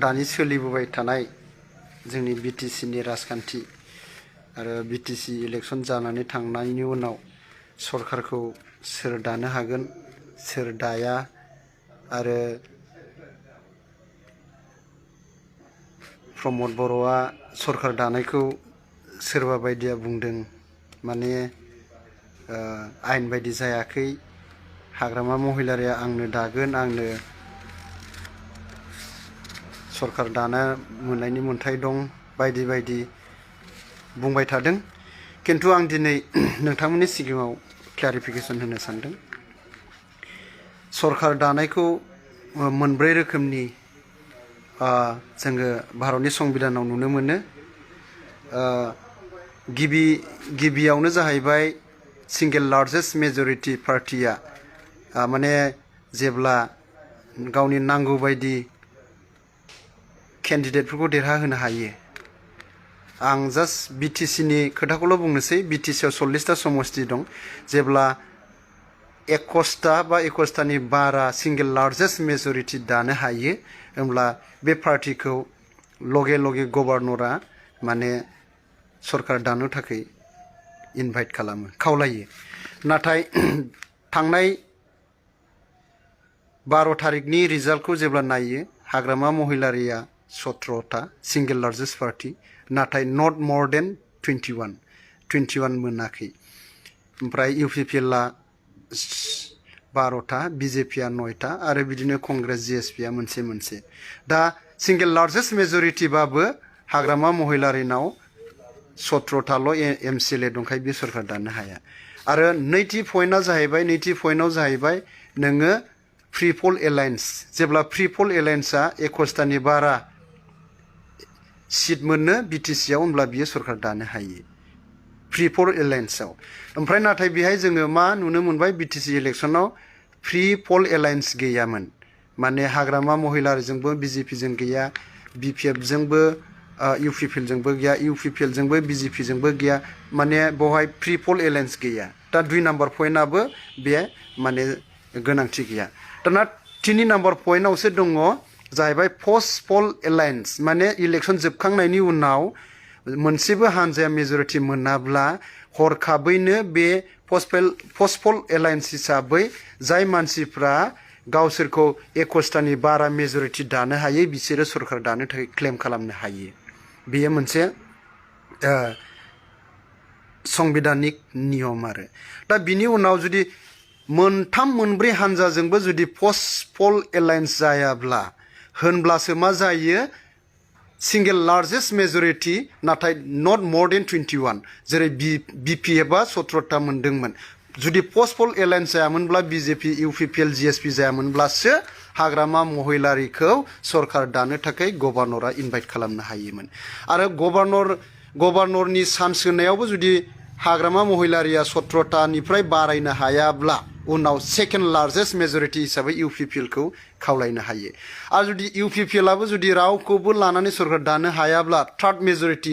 दानि सोलिबोबाय थानाय जोंनि बिटिसिनि राजखान्थि आरो बिटिसि इलेक्सन जानानै थांनायनि उनाव सरकारखौ सोर दानो हागोन सोर दाया आरो प्रमद बर'आ सरकार दानायखौ सोरबा बायदिया बुंदों माने आयेन बायदि जायाखै हाग्रामा महिलारिया आंनो दागोन आंनो सरकार दाना मोननायनि मोन्थाय दं बायदि बायदि बुंबाय थादों किन्तु आं दिनै नोंथांमोननि सिगाङाव क्लारिफिकेसन होनो सानदों सरकार दानायखौ मोनब्रै रोखोमनि जोङो भारतनि संबिधानाव नुनो मोनो गिबियावनो जाहैबाय सिंगल लार्जेस्ट मेजरिटी पार्टिया माने जेब्ला गावनि नांगौ बायदि केन्डिडेटफोरखौ देरहाहोनो हायो आं जास्ट बिटिसिनि खोथाखौल' बुंनोसै बिटिसिआव 40टा समस्ति दं जेब्ला 21टा बा 21टानि बारा सिंगल लार्जेस्ट मेजरिटी दानो हायो होमब्ला बे पार्टिखौ लगे लगे गभर्नरा माने सरकार दानो थाखाय इनभाइट खालामो खावलायो नाथाय थांनाय 12 तारिखनि रिजाल्टखौ जेब्ला नायो हाग्रामा महिलारिया 17टा सिंगल लार्जेस्ट पार्टी नाथाय नट मोर देन 21 मोनाखै ओमफ्राय इउपिपिएलआ 12टा बिजेपिआ 9टा आरो बिदिनो कंग्रेस जिएसपिआ मोनसे दा सिंगल लार्जेस्ट मेजरिटीबाबो हाग्रामा महिलारिनाव 17टाल' एमसिएलए दंखाय बे सरकार दानो हाया आरो नैथि पइन्टआ जाहैबाय नोङो फ्री पोल एलायन्स जेब्ला फ्री पोल एलायन्सआ 21टानि बारा सीट मोनो बिटिसिआव होमब्ला बियो सरकार दानो हायो फ्री पोल एलायन्सआव ओमफ्राय नाथाय बेहाय जोङो मा नुनो मोनबाय बिटिसि इलेक्सनाव फ्री पोल एलायन्स गैयामोन माने हाग्रामा महिलारिजोंबो बिजेपिजों गैया बिपिएफजोंबो इउपिपिएलजोंबो गैया इउपिपिएलजोंबो बिजेपिजोंबो गैया माने बेवहाय फ्री पोल एलायन्स गैया दा 2 नाम्बार पइन्टआबो बे माने गोनांथि गैया दाना 3 नाम्बार पइन्टआवसो दङ जाहैबाय पोस्ट पोल एलायन्स माने इलेक्सन जोबखांनायनि उनाव मोनसेबो हानजाया मेजरिटी मोनाब्ला हरखाबैनो बे पोस्ट पोल एलायन्स हिसाबै जाय मानसिफ्रा गावसोरखौ 21टानि बारा मेजरिटी दानो हायो बिसोरो सरकार दानो थाखाय क्लेम खालामनो हायो बेयो मोनसे संबिधानिक नियम आरो दा बिनि उनाव जुदि मोनथाम मोनब्रै हानजाजोंबो जुदि पोस्ट पोल एलायन्स जायाब्ला होनब्लासो मा जायो सिंगल लार्जेस्ट मेजरिटी नाथाय नट मोर देन 21 जेरै बिपिएफआ 17टा मोनदोंमोन जुदि पोस्ट पोल एलायन्स जायामोनब्ला बिजेपि इउपिपिएल जिएसपि जायामोनब्लासो हाग्रामा महिलारिखौ सरकार दानो थाखाय गभर्नरा इनभाइट खालामनो हायोमोन आरो गभर्नरनि चान्स होनायावबो जुदि हाग्रामा महिलारिया 17टानिफ्राय बारायनो हायाब्ला उनाव सेकेन्ड लार्जेस्ट मेजरिटी हिसाबै इउपिपिएलखौ खावलायनो हायो आरो जुदि इउपिपिएलआबो जुदि रावखौबो लानानै सरकार दानो हायाब्ला थार्ड मेजरिटी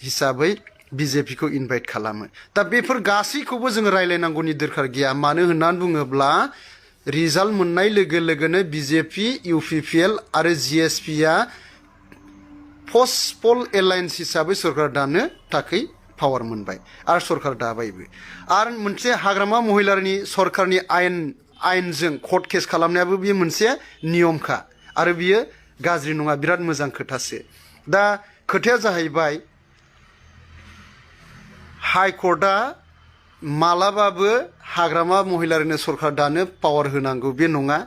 हिसाबै बिजेपिखौ इनभाइट खालामो दा बेफोर गासैखौबो जोङो रायलायनांगौनि दरखार गैया मानो होननानै बुङोब्ला रिजाल्ट मोननाय लोगो लोगोनो बिजेपि इउपिपिएल आरो जिएसपिआ पोस्ट पोल एलायन्स हिसाबै सरकार दानो थाखाय पावार मोनबाय आरो सरकार दाबायबो आरो मोनसे हाग्रामा महिलारिनि सरकारनि आयेनजों कर्ट केस खालामनायाबो बेयो मोनसे नियमखा आरो बियो गाज्रि नङा बिराद मोजां खोथासो दा खोथाया जाहैबाय हाई कर्टआ मालाबाबो हाग्रामा महिलारिनो सरकार दानो पावार होनांगौ बे नङा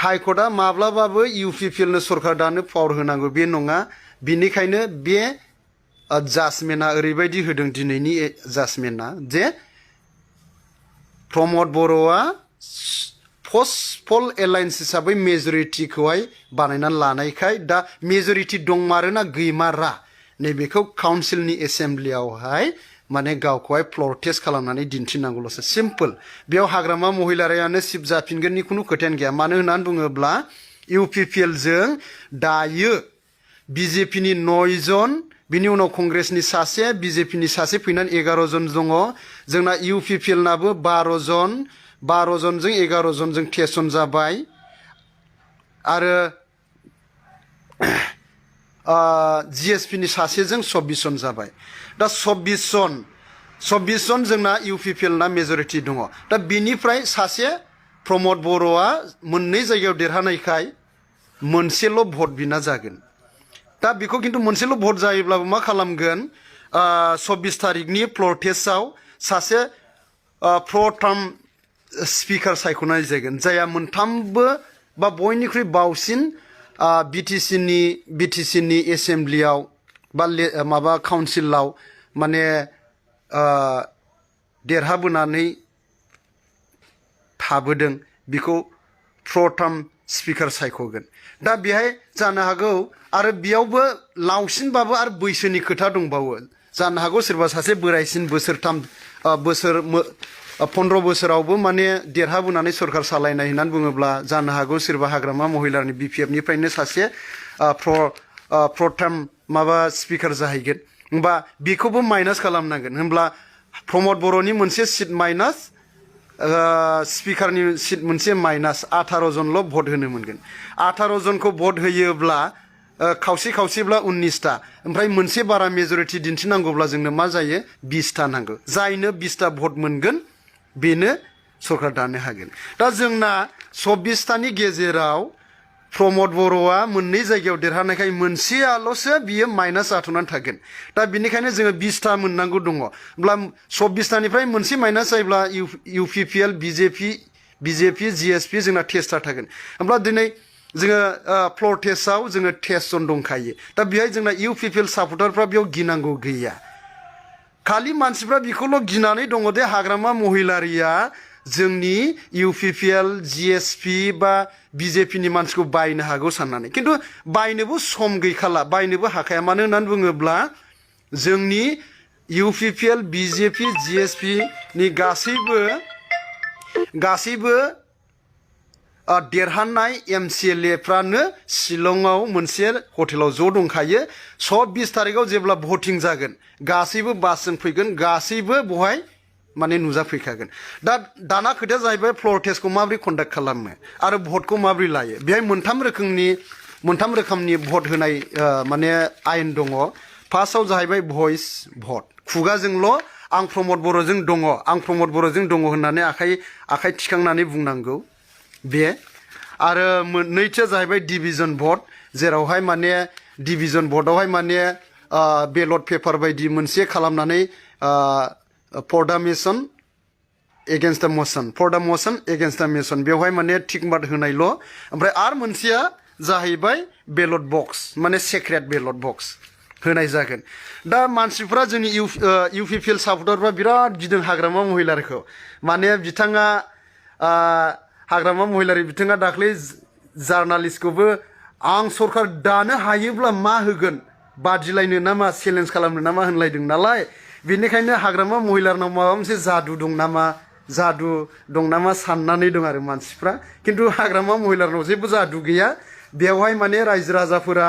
हाई कर्टआ माब्लाबाबो इउपिपिएलनो सरकार दानो पावार होनांगौ बे नङा बिनिखायनो बे जाजमेन्टआ ओरैबायदि होदों दिनैनि जाजमेन्टआ जे प्रमद बर'आ पोस्ट पोल एलायन्स हिसाबै मेजरिटीखौहाय बानायनानै लानायखाय दा मेजरिटी दंमारोना गैमारा नैबेखौ काउन्सिलनि एसेम्ब्लियावहाय माने गावखौहाय फ्लर टेस्ट खालामनानै दिन्थिनांगौल'सो सिम्पल बेयाव हाग्रामा महिलारियानो सिफ जाफिनगोननि खुनु खोथायानो गैया मानो होननानै बुङोब्ला इउपिपिएलजों दायो बिजेपिनि 9 जन बिनि उनाव कंग्रेसनि सासे बिजेपिनि सासे फैनानै 11 जन दङ जोंना इउपिपिएलनाबो 12 जनजों 11 जनजों टेसन जाबाय आरो GSP नि सासेजों 24 जन जाबाय दा 24 जन जोंना UPPL ना मेजरिटी दङ दा बिनिफ्राय सासे प्रमद बर'आ मोननै जायगायाव देरहानायखाय मोनसेल' भट बिना जागोन दा बेखौ खिन्थु मोनसेल' भट जायोब्लाबो मा खालामगोन 24 तारिखनि फ्ल'र टेस्टआव सासे प्रथम स्पिकार सायख'नाय जागोन जायहा मोनथामबो बा बयनिख्रुइ बावसिन बिटिसिनि एसेम्ब्लियाव बा माबा काउन्सिलाव माने देरहाबोनानै थाबोदों बेखौ प्रथम स्पिकार सायख'गोन दा बेहाय जानो हागौ आरो बेयावबो लावसिनबाबो आरो बैसोनि खोथा दंबावो जानो हागौ सोरबा सासे बोरायसिन बोसोरथाम 15 बोसोरावबो माने देरहाबोनानै सरकार सालायनाय होननानै बुङोब्ला जानो हागौ सोरबा हाग्रामा महिलारनि BPF निफ्रायनो सासे प्रथम माबा स्पिकार जाहैगोन होमबा बेखौबो माइनास खालामनांगोन होमब्ला प्रमद बर'नि मोनसे सिट माइनास स्पिकारनि सिट मोनसे माइनास 18 जनल' भट होनो मोनगोन 18 जनखौ भट होयोब्ला खावसेब्ला 19टा ओमफ्राय मोनसे बारा मेजरिटी दिन्थिनांगौब्ला जोंनो मा जायो 20टा नांगौ जायनो 20टा भट मोनगोन बेनो सरकार दानो हागोन दा जोंना 24टानि गेजेराव प्रमद बर'आ मोननै जायगायाव देरहानायखाय मोनसेयाल'सो बियो माइनास जाथ'नानै थागोन दा बिनिखायनो जोङो 20टा मोननांगौ दङ होमब्ला 24टानिफ्राय मोनसे माइनास जायोब्ला UPPL BJP GSP जोंना टेस्टआ थागोन होमब्ला दिनै जोङो फ्ल'र टेस्टआव जोङो 23 जन दंखायो दा बेहाय जोंना UPPL सापर्टारफ्रा बेयाव गिनांगौ गैया खालि मानसिफ्रा बेखौल' गिनानै दङ दे हाग्रामा महिलारिया जोंनि UPPL GSP बा BJP नि मानसिखौ बायनो हागौ साननानै खिन्थु बायनोबो सम गैखाला बायनोबो हाखाया मानो होननानै बुङोब्ला जोंनि UPPL BJP GSP नि गासैबो देरहानाय MCLA फ्रानो शिलंआव मोनसे हटेलाव ज' दंखायो 20 तारिखआव जेब्ला भटिं जागोन गासैबो बासजों फैगोन गासैबो बहाय माने नुजाफैखागोन दाना खोथाया जाहैबाय फ्ल'र टेस्टखौ माबोरै कन्डाक्ट खालामो आरो भटखौ माबोरै लायो बेहाय मोनथाम रोखोमनि भट होनाय माने आयेन दङ फार्स्टआव जाहैबाय भइस भट खुगाजोंल' आं प्रमद बर'जों दङ होननानै आखाइ थिखांनानै बुंनांगौ बे आरो नैथिया जाहैबाय डिभिजन भट जेरावहाय माने डिभिजन भटआवहाय माने बेलट पेपार बायदि मोनसे खालामनानै फर दा मोशन एगेन्स्ट दा मोशन बेवहाय माने टिक मार्क होनायल' ओमफ्राय आरो मोनसेया जाहैबाय बेलट बक्स माने सेक्रेट बेलट बक्स होनाय जागोन दा मानसिफ्रा जोंनि UPPL सापर्टारफ्रा बिराद गिदों हाग्रामा महिलारिखौ माने बिथाङा हाग्रामा महिलारि बिथाङा दाख्लै जार्नालिस्टखौबो आं सरकार दानो हायोब्ला मा होगोन बादिलायनो ना मा चेलेन्ज खालामनो ना मा होनलायदों नालाय बेनिखायनो हाग्रामा महिलारनाव माबा मोनसे जादु दं नामा साननानै दं आरो मानसिफ्रा खिन्थु हाग्रामा महिलारनाव जेबो जादु गैया बेवहाय माने रायजो राजाफोरा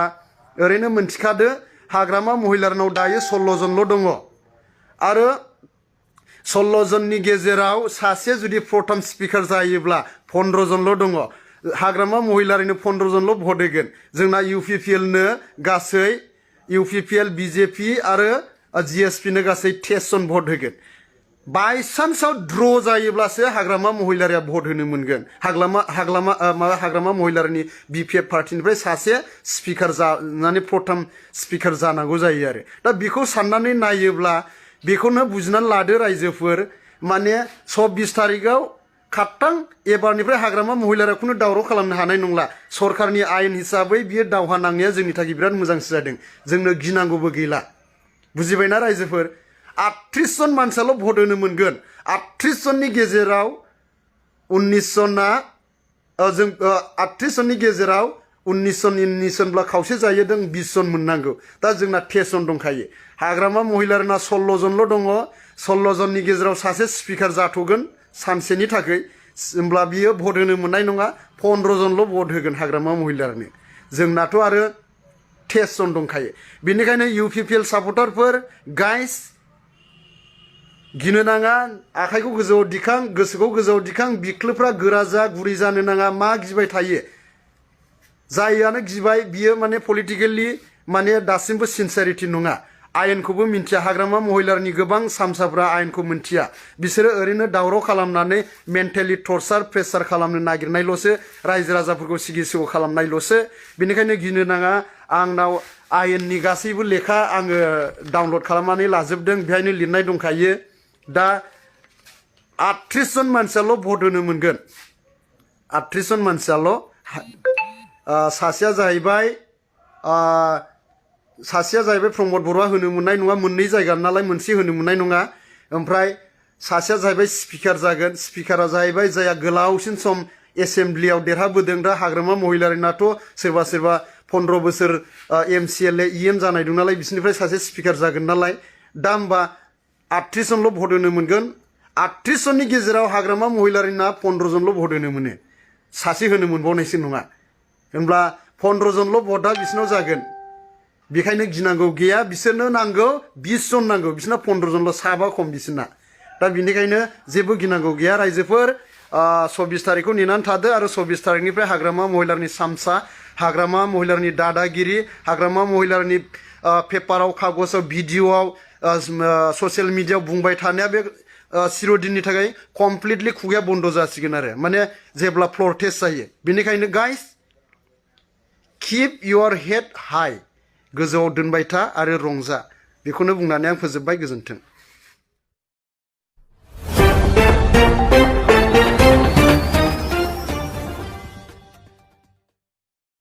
ओरैनो मोनथिखादो हाग्रामा महिलारनाव दायो 16 जनल' दङ आरो 16 जननि गेजेराव सासे जुदि प्रथम स्पिकार जायोब्ला 15 जनल' दङ हाग्रामा महिलारिनो 15 जनल' भट होगोन जोंना UPPL नो गासै UPPL BJP आरो GSP नो गासै 23 जन भट होगोन बायसान्सआव ड्र जायोब्लासो हाग्रामा महिलारिया भट होनो मोनगोन हाग्रामा महिलारिनि BPF पार्टिनिफ्राय सासे स्पिकार जानानै प्रथम स्पिकार जानांगौ जायो आरो दा बेखौ साननानै नायोब्ला बेखौनो बुजिनानै लादो रायजोफोर माने 24 तारिखआव खाथां एबारनिफ्राय हाग्रामा महिलारिया खुनु दावराव खालामनो हानाय नंला सरकारनि आयेन हिसाबै बियो दावहा नांनाया जोंनि थाखाय बिराद मोजांसो जादों जोंनो गिनांगौबो गैला बुजिबायना रायजोफोर 38 जन मानसियाल' भट होनो मोनगोन 38 जननि गेजेराव 19 जना 38 जननि गेजेराव 19 जनब्ला खावसे जायो जों 20 जन मोननांगौ दा जोंना 13 जन दंखायो हाग्रामा महिलारिना 16 जनल' दङ 16 जननि गेजेराव सासे स्पिकार जाथ'गोन सानसेनि थाखाय होमब्ला बियो भट होनो मोननाय नङा 15 जनल' भट होगोन हाग्रामा महिलारिनो जोंनाथ' आरो 13 जन दंखायो बेनिखायनो UPPL सापर्टारफोर गाइस गिनो नाङा आखाइखौ गोजौआव दिखां गोसोखौ गोजौआव दिखां बिख्लोफ्रा गोरा जा गुरै जानो नाङा मा गिबाय थायो जायआनो गिबाय बियो माने पलिटिकेलि माने दासिमबो सिनसियारिटि नङा आयेनखौबो मिन्थिया हाग्रामा महिलारनि गोबां सामसाफ्रा आयेनखौ मिन्थिया बिसोरो ओरैनो दावराव खालामनानै मेन्टेलि टर्चार प्रेसार खालामनो नागिरनायल'सो रायजो राजाफोरखौ सिगि सिग' खालामनायल'सो बेनिखायनो गिनो नाङा आंनाव आयेननि गासैबो लेखा आङो डाउनलड खालामनानै लाजोबदों बेहायनो लिरनाय दंखायो दा 38 जन मानसियाल' भट होनो मोनगोन 38 जन मानसियाल' सासेया जाहैबाय प्रमद बर'आ होनो मोननाय नङा मोननै जायगा नालाय मोनसे होनो मोननाय नङा ओमफ्राय सासेया जाहैबाय स्पिकार जागोन स्पिकारा जाहैबाय जाया गोलावसिन सम एसेम्ब्लियाव देरहाबोदों दा हाग्रामा महिलारिनाथ' सोरबा सोरबा 15 बोसोर MCLA EM जानाय दं नालाय बिसोरनिफ्राय सासे स्पिकार जागोन नालाय दा होमबा 38 जनल' भट होनो मोनगोन 38 जननि गेजेराव हाग्रामा महिलारिना 15 जनल' भट होनो मोनो सासे होनो मोनबावनायसो नङा होनब्ला 15 जनल' भटआ बिसोरनाव जागोन बेखायनो गिनांगौ गैया बिसोरनो नांगौ 20 जन नांगौ बिसोरना 15 जनल' साबा खम बिसोरना दा बिनिखायनो जेबो गिनांगौ गैया रायजोफोर 24 तारिखखौ नेनानै थादो आरो 24 तारिखनिफ्राय हाग्रामा महिलारनि सामसा हाग्रामा महिलारनि दादागिरि हाग्रामा महिलारनि पेपाराव कागजाव भिडिअ'आव ससियेल मिडियाआव बुंबाय थानाया बे चिरदिननि थाखाय कमप्लिटलि खुगाया बन्द जासिगोन आरो माने जेब्ला फ्लर टेस्ट जायो बेनिखायनो guys keep your head high गोजौआव दोनबाय था आरो रंजा बेखौनो बुंनानै आं फोजोबबाय गोजोन्थों